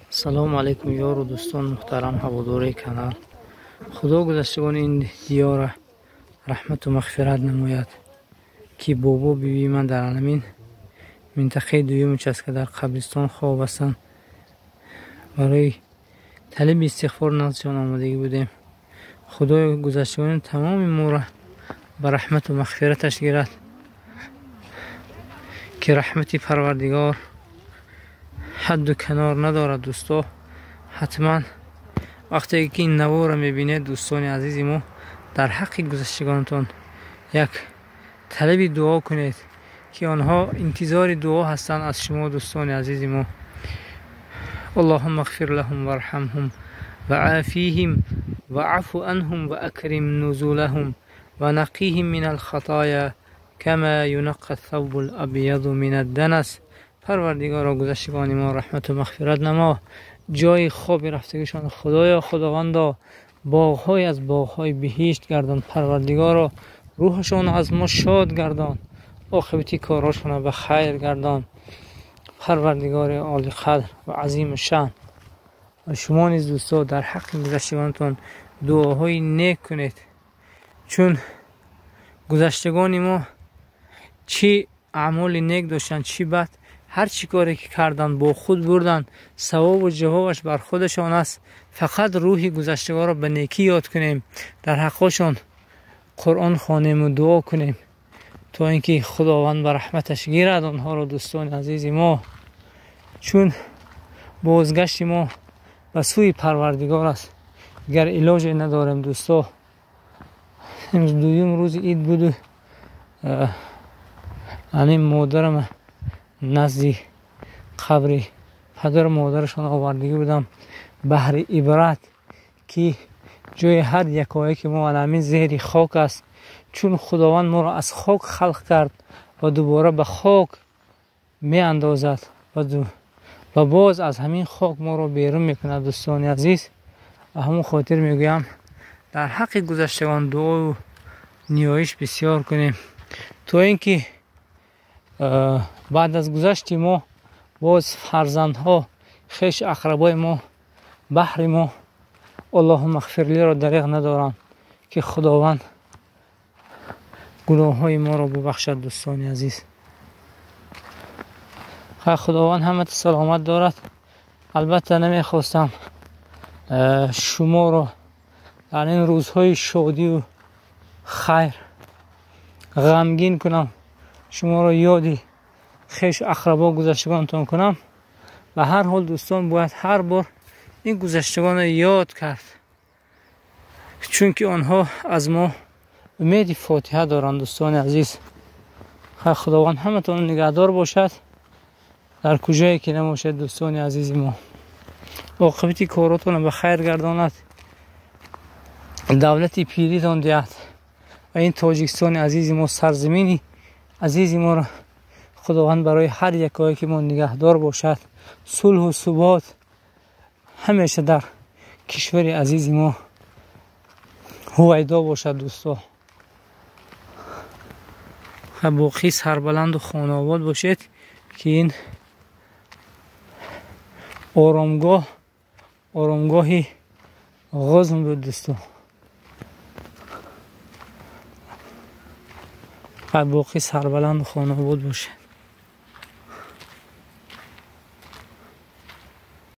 Салому алайкум, ёру дӯстон, муҳтарам ҳаводорои канал. Худо гузаштагони ин диёра раҳмату мағфират намояд, ки бобо бибии ман дар ҳамин минтақаи дуюм участка дар қабристон хоб ҳастанд. Барои талиби истиғфор наздишон омодагӣ будем. Худои гузаштагони тамоми моро ба раҳмату мағфираташ гирад, ки раҳмати Парвардигор ҳадду канор надорад. Дӯсто, ҳатман вақте ки ин наворо мебинед, дӯстони азизи мо, дар ҳаққи гузаштагонатон як талаби дуо кунед, ки онҳо интизори дуо ҳастанд аз шумо, дӯстони азизи мо. Аллоҳумма ғфир лаҳум варҳамҳум ва афиҳим ва афу анҳум ва акрим нузулаҳум ва нақиҳим мин алхатоя кама юнаққа thawбу лабяду мин адданас. Парвардигоро, гузаштагони мо раҳмату мағфират намо, ҷои хоби рафтагишон Худоё Худовандо боғҳое аз боғҳои биҳишт гардон. Парвардигоро, рӯҳашон аз мо шод гардон, оқибати корҳошонро ба хайр гардон. Парвардигори олиқадр ва азиму шаън. Ва шумо низ, дӯсто, дар ҳаққи гузаштагонатон дуоҳои нек кунед, чун гузаштагони мо чӣ аъмоли нек доштанд, чӣ бад, ҳар чӣ коре ки карданд, бо худ бурданд, савобу ҷавобаш бар худашон аст. Фақат рӯҳи гузаштагонро ба некӣ ёд кунем, дар ҳаққошон Қуръон хонему дуо кунем, то ин ки Худованд ба раҳматаш гирад онҳоро, дӯстони азизи мо. Чун бозгашти мо ба сӯи Парвардигор аст, дигар илоҷе надорем, дӯсто. Имрӯз дуюм рӯзи ид буду ҳамин модарам назди қабри падару модарашон овардагӣ будам, баҳри ибрат, ки ҷои ҳар якояки мо ҳамин зери хок аст. Чун Худованд моро аз хок халқ кард ва дубора ба хок меандозад ва боз аз ҳамин хок моро берун мекунад, дӯстони азиз. Ба ҳамон хотир мегӯям, дар ҳаққи гузаштагон дуову ниёиш бисёр кунем, то ин ки баъд аз гузашти мо боз фарзандҳо, хеш ақрабои мо баҳри мо Аллоҳумма ғфирлиро дариғ надоранд, ки Худованд гуноҳҳои моро бубахшад, дӯстони азиз. Худованд ҳамата саломат дорад. Албатта намехостам шуморо дар ин рӯзҳои шодию хайр ғамгин кунам, шуморо ёди хешу ақрабо гузаштагонатон кунам. Ба ҳар ҳол, дӯстон, бояд ҳар бор ин гузаштагонро ёд кард, чунки онҳо аз мо умеди фотиҳа доранд, дӯстони азиз. Худованд ҳаматонро нигаҳдор бошад дар куҷое ки набошед, дӯстони азизи мо. Оқибати коротонро ба хайр гардонад, давлати пиритон диҳад ва ин Тоҷикистони азизи мо, сарзамини азизи моро Худованд барои ҳар якое ки мо нигаҳдор бошад. Сулҳу субот ҳамеша дар кишвари азизи мо ҳувайдо бошад, дӯсто. Боқӣ сарбаланду хонаобод бошед, ки ин оромгоҳ оромгоҳи ғозм буд, дӯсто. Боқӣ сарбаланду хонаобод бошед.